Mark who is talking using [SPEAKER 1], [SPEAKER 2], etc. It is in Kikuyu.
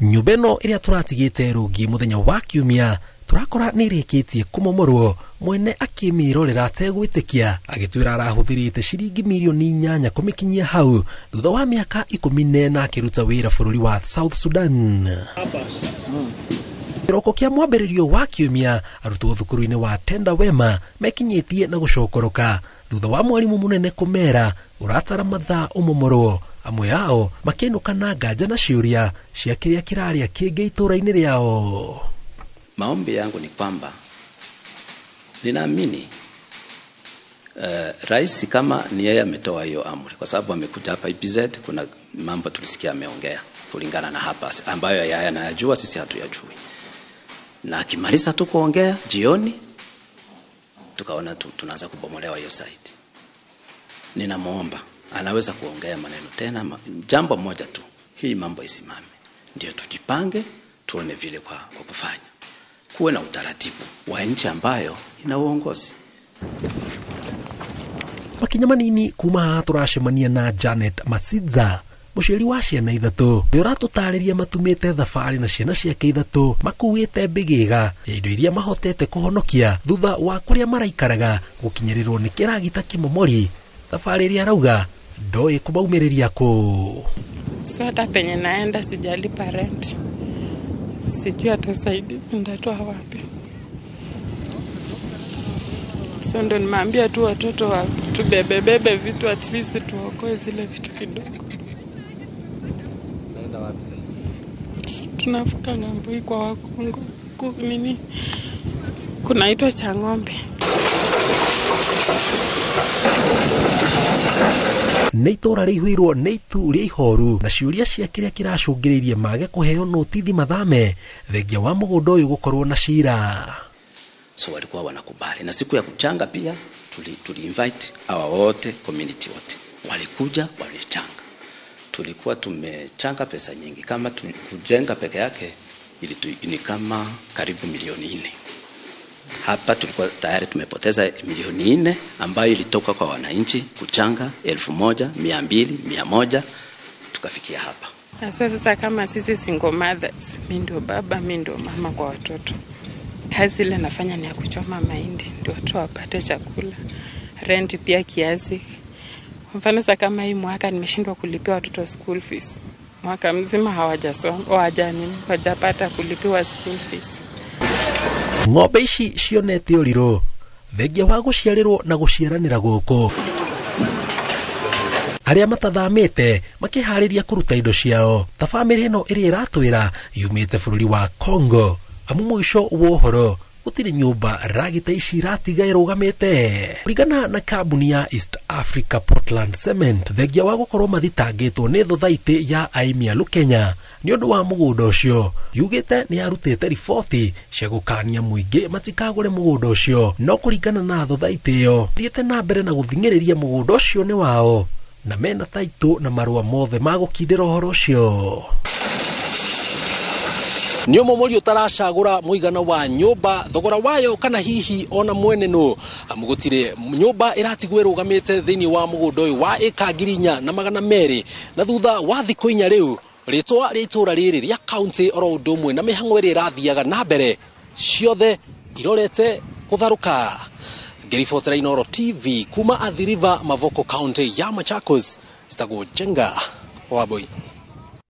[SPEAKER 1] Nyũmba ĩno ĩrĩa tũratigĩte rũngi mũthenya wa kiumia tũrakora nĩ ĩrĩkĩtie kũmomorwo, mwene akĩmĩrorera ategwĩtĩkia agĩtwĩra arahũthĩrĩte ciringi mirioni 8 kũmĩkinyia hau thutha wa mĩaka 14 akĩruta wĩra bũrũri wa South Sudan. Kĩroko kĩa mwambĩrĩrio wa kiumia arutwo thukuru-inĩ wa Tenda Wema mekinyĩtie na gũcokoroka thutha wa mwarimũ mũnene kũmera ũratara mathaa ũmomorwo, amwe ao makĩinũka na nganja na ciũria cia kĩrĩa kĩrarĩa kĩngĩ itũũra-inĩ rĩao.
[SPEAKER 2] Maombi yangu ni kwamba ninaamini rais kama ni yeye ametoa hiyo amri, kwa sababu amekuja hapa EPZ, kuna mambo tulisikia ameongea kulingana na hapa ambayo yeye anayajua, sisi hatuyajui. Na akimaliza tu kuongea jioni tukaona tunaanza kubomolewa hiyo site. Ninamuomba anaweza kuongea maneno tena, jambo moja tu, hii mambo isimame, ndio tujipange tuone vile kwa kufanya. Kuwe na utaratibu wa nchi ambayo ina uongozi.
[SPEAKER 1] Makinya manini kuma haha tũracemania na Janet Masidza, mũciari wa ciana 3, ũrĩa ũratũtarĩria matumĩte thabarĩ na ciana ciake 3 makuĩte mbĩgĩga ya indo iria mahotete kũhonokia thutha wa kũrĩa maraikaraga gũkinyĩrĩrwo nĩ kĩragita kĩmomori, thabarĩ ĩrĩa arauga ndoĩ kũmaumĩrĩria kũ.
[SPEAKER 3] So hata penye naenda sijalipa rent, sijui hata usaidizi ndatoa wapi. So ndo nimeambia tu watoto wa tubebebebe vitu, at least tuokoe zile vitu kidogo.
[SPEAKER 4] Naenda wapi sasa?
[SPEAKER 3] Tunavuka ng'ambo hii kwa Wakongo. Nini? Kunaitwa Chang'ombe.
[SPEAKER 1] Nĩ itũũra rĩihũirwo nĩ itu rĩa ihoru na ciũria cia kĩrĩa kĩracũngĩrĩirie mage kũheo notithi mathame thengia wa mũgũnda ũyũ gũkorwo na cira.
[SPEAKER 2] So walikuwa wanakubali, na siku ya kuchanga pia tuli invite hawa wote, community wote walikuja, walichanga. Tulikuwa tumechanga pesa nyingi, kama kujenga peke yake ni kama karibu milioni 4. Hapa tulikuwa tayari tumepoteza milioni 4 ambayo ilitoka kwa wananchi kuchanga 1,200, 100, tukafikia hapa.
[SPEAKER 3] Haswa sasa kama sisi single mothers, mimi ndio baba, mimi ndio mama kwa watoto. Kazi ile nafanya ni ya kuchoma mahindi ndio watu wapate chakula. Rent pia kiasi. Kwa mfano sasa kama hii mwaka nimeshindwa kulipia watoto school fees. Mwaka mzima hawajasoma, hawajapata kulipiwa school fees.
[SPEAKER 1] Ng'ombe ici cionete ũrirũ thengia wa gũciarĩrwo na gũciaranĩra gũkũ. Arĩa matathamĩte makĩharĩria kũruta indo ciao ta bamĩrĩ ĩno ĩrĩa ĩratwĩra yumĩte bũrũri wa Congo, amu mũico wa ũhoro gũtirĩ nyũmba ragita ici iratiga ĩrũgamĩte. Kũringana na kambuni ya East Africa Portland Cement, thengia wa gũkorwo mathitangĩtwo nĩ thothaitĩ ya Aimialu Kenya nĩ ũndũ wa mũgũnda ũcio, yugĩte nĩ yarutĩte riboti cia gũkania mũingĩ matikagũre mũgũnda ũcio, no kũringana na thothaitĩ ĩyo thiĩte na mbere na gũthing'ĩrĩria mũgũnda ũcio nĩ wao na mena taitũ na marũa mothe ma gũkindĩra ũhoro ũcio. Nĩ ũmomori ũtaracagũra mũigana wa nyũmba, thogora wayo kana hihi ona mwene nũ, amu gũtirĩ nyũmba ĩratigwo ĩrũgamĩte thĩinĩ wa mũgũnda ũyũ wa ĩka 4,200, na thutha wa thikũ 4 rĩu rĩtwa rĩa itũũra rĩrĩ rĩa kaunti oro ũndũ ũmwe na mĩhang'o ĩrĩa ĩrathiaga na mbere ciothe irorete gũtharũka. Ngĩribotera Inooro TV kuma Athi River, Mavoko, kaunti ya Machakos, citagwo Njenga Wambui.